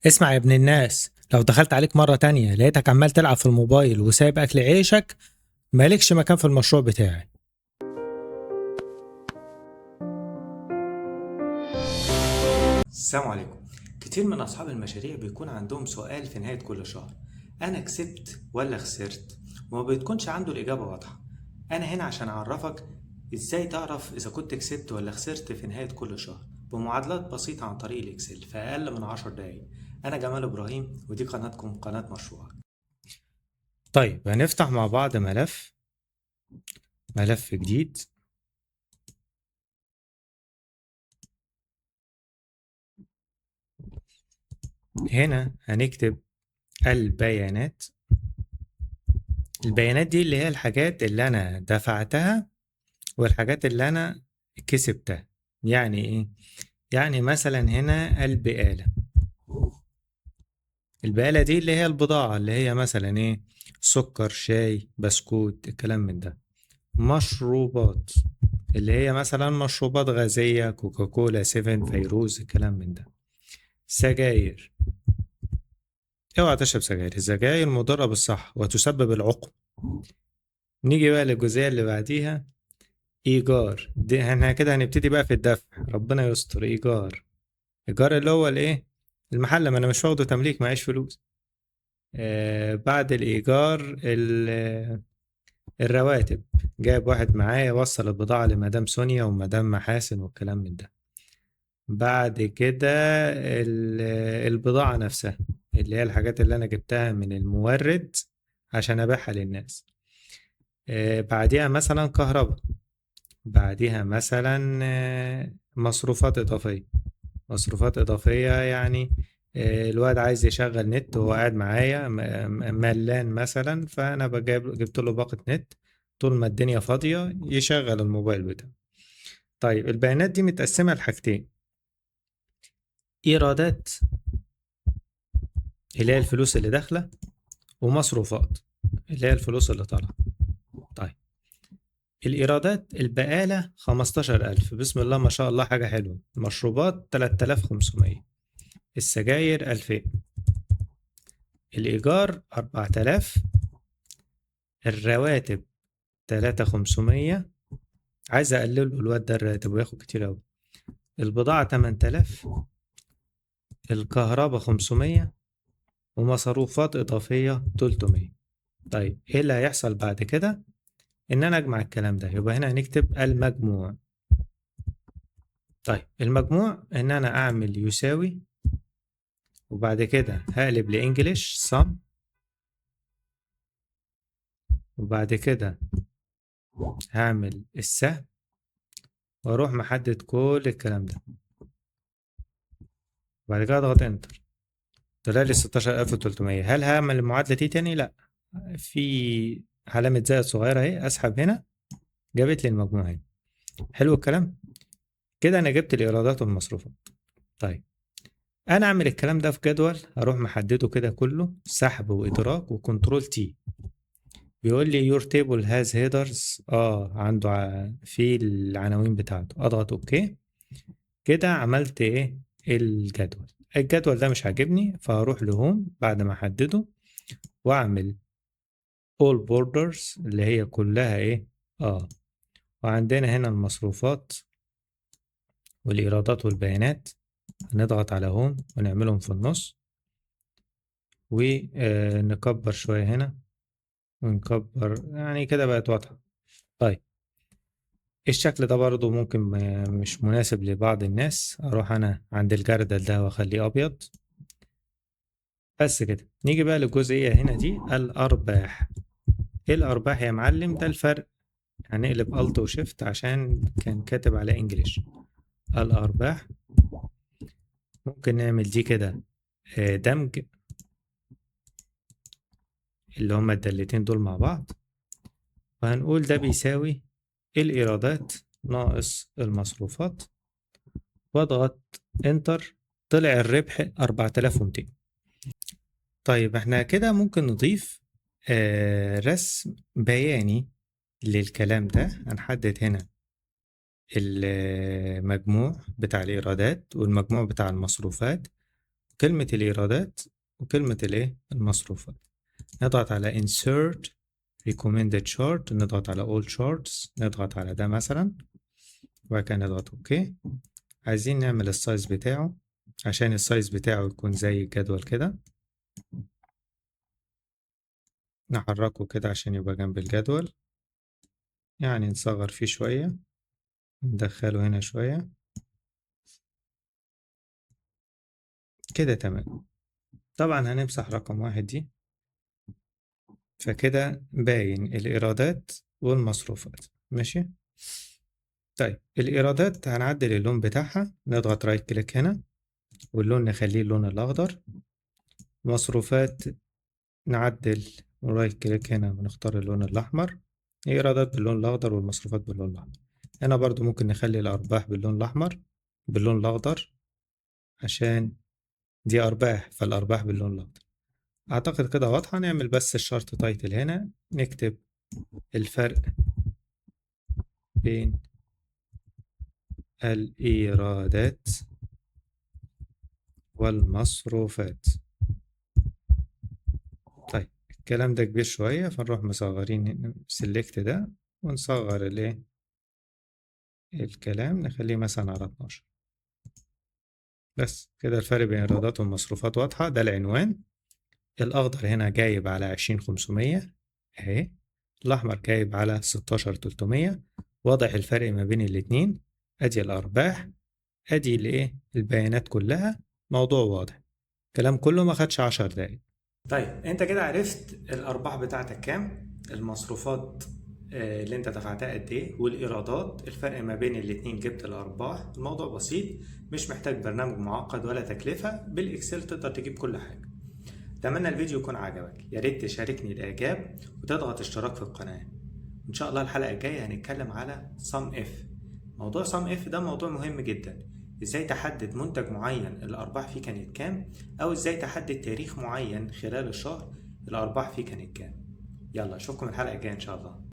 اسمع يا ابن الناس، لو دخلت عليك مرة تانية لقيتك عمال تلعب في الموبايل وسايب أكل عيشك، مالكش مكان في المشروع بتاعي. السلام عليكم. كتير من أصحاب المشاريع بيكون عندهم سؤال في نهاية كل شهر: أنا كسبت ولا خسرت؟ وما بتكونش عنده الإجابة واضحة. أنا هنا عشان أعرفك إزاي تعرف إذا كنت كسبت ولا خسرت في نهاية كل شهر بمعادلات بسيطة عن طريق ال Excel في أقل من 10 دقايق. أنا جمال إبراهيم ودي قناتكم قناة مشروعك. طيب هنفتح مع بعض ملف جديد. هنا هنكتب البيانات. البيانات دي اللي هي الحاجات اللي أنا دفعتها والحاجات اللي أنا كسبتها. يعني إيه؟ يعني مثلا هنا البقالة، البقالة دي اللي هي البضاعة اللي هي مثلا إيه؟ سكر، شاي، بسكوت، الكلام من ده. مشروبات اللي هي مثلا مشروبات غازية، كوكاكولا، سيفن، فيروز، الكلام من ده. سجاير، اوعى تشرب سجاير، السجاير مضرة بالصحة وتسبب العقم. نيجي بقى للجزئية اللي بعديها، إيجار. دي احنا كده هنبتدي بقى في الدفع، ربنا يستر. إيجار، إيجار اللي هو الإيه؟ المحل، ما أنا مش واخده تمليك، معيش فلوس. بعد الإيجار الرواتب، جايب واحد معايا وصل البضاعة لمدام سونيا ومدام محاسن والكلام من ده. بعد كده البضاعة نفسها اللي هي الحاجات اللي أنا جبتها من المورد عشان أبيعها للناس. بعديها مثلا كهرباء، بعديها مثلا، مصروفات إضافية. مصروفات إضافية يعني، الواد عايز يشغل نت وهو قاعد معايا ملان مثلا، فأنا جبت له باقة نت، طول ما الدنيا فاضية يشغل الموبايل بتاعه. طيب البيانات دي متقسمة لحاجتين: إيرادات اللي هي الفلوس اللي داخلة، ومصروفات اللي هي الفلوس اللي طالعة. طيب الإيرادات، البقالة 15,000، بسم الله ما شاء الله حاجة حلوة. المشروبات 3500، السجاير 2000، الإيجار 4000، الرواتب 3500، عايز أقلله الواد ده الراتب وياخد كتير أوي. البضاعة 8000، الكهرباء 500، ومصروفات إضافية 300. طيب إيه اللي هيحصل بعد كده؟ إن أنا أجمع الكلام ده، يبقى هنا هنكتب المجموع. طيب المجموع إن أنا أعمل يساوي، وبعد كده هقلب لإنجليش سم، وبعد كده هعمل السهم وأروح محدد كل الكلام ده، وبعد كده أضغط إنتر، طلع لي 16300. هل هعمل المعادلة دي تاني؟ لا، في علامة زائد صغيرة أهي، أسحب هنا جابت لي المجموع هنا. حلو الكلام كده، أنا جبت الإيرادات والمصروفات. طيب أنا أعمل الكلام ده في جدول، هروح محدده كده كله، سحب وإدراك وكنترول تي. بيقول لي your table has headers، عنده في العناوين بتاعته. أضغط okay. كده عملت إيه؟ الجدول. الجدول ده مش عاجبني، فهروح ل home بعد ما أحدده وأعمل all borders اللي هي كلها إيه؟ وعندنا هنا المصروفات والإيرادات والبيانات، هنضغط على home ونعملهم في النص، ونكبر شوية هنا ونكبر، يعني كده بقت واضحة. طيب الشكل ده برضو ممكن مش مناسب لبعض الناس، أروح أنا عند الجردل ده وأخليه أبيض بس كده. نيجي بقى للجزئية هنا دي، الأرباح. إيه الأرباح يا معلم؟ ده الفرق، هنقلب Alt و Shift عشان كان كاتب على إنجليش. الأرباح ممكن نعمل دي كده، دمج اللي هما الدالتين دول مع بعض، وهنقول ده بيساوي الإيرادات ناقص المصروفات، واضغط انتر، طلع الربح 4200. طيب احنا كده ممكن نضيف رسم بياني للكلام ده. هنحدد هنا المجموع بتاع الإيرادات والمجموع بتاع المصروفات، كلمة الإيرادات وكلمة الإيه؟ المصروفات. نضغط على insert recommended chart، نضغط على all charts، نضغط على ده مثلا، وبعد كده نضغط okay. عايزين نعمل ال size بتاعه عشان ال size بتاعه يكون زي الجدول كده، نحركه كده عشان يبقى جنب الجدول، يعني نصغر فيه شوية، ندخله هنا شوية كده. تمام. طبعا هنمسح رقم 1 دي، فكده باين الإيرادات والمصروفات. ماشي. طيب الإيرادات هنعدل اللون بتاعها، نضغط right click هنا واللون نخليه اللون الأخضر. مصروفات نعدل right click هنا ونختار اللون الأحمر. الإيرادات باللون الأخضر والمصروفات باللون الأحمر. هنا برضو ممكن نخلي الأرباح باللون الأحمر باللون الأخضر عشان دي أرباح، فالأرباح باللون الأخضر. أعتقد كده واضحة. نعمل بس ال chart title هنا، نكتب الفرق بين الإيرادات والمصروفات. طيب الكلام ده كبير شوية، فنروح مصغرين select ده ونصغر الايه الكلام، نخليه مثلا على 12 بس كده. الفرق بين الإيرادات والمصروفات واضحة. ده العنوان. الأخضر هنا جايب على 20500 أهي، الأحمر جايب على 16300. واضح الفرق ما بين الاتنين. أدي الأرباح، أدي الإيه البيانات كلها، موضوع واضح، الكلام كله ما خدش 10 دقايق. طيب أنت كده عرفت الأرباح بتاعتك كام، المصروفات اللي أنت دفعتها قد إيه، والإيرادات، الفرق ما بين الاتنين جبت الأرباح. الموضوع بسيط، مش محتاج برنامج معقد ولا تكلفة، بالإكسل تقدر تجيب كل حاجة. أتمنى الفيديو يكون عجبك، يا ريت تشاركني الإعجاب وتضغط اشتراك في القناة. إن شاء الله الحلقة الجاية هنتكلم على SUMIF. موضوع SUMIF ده موضوع مهم جدا، إزاي تحدد منتج معين الأرباح فيه كانت كام، أو إزاي تحدد تاريخ معين خلال الشهر الأرباح فيه كانت كام. يلا أشوفكم الحلقة الجاية إن شاء الله.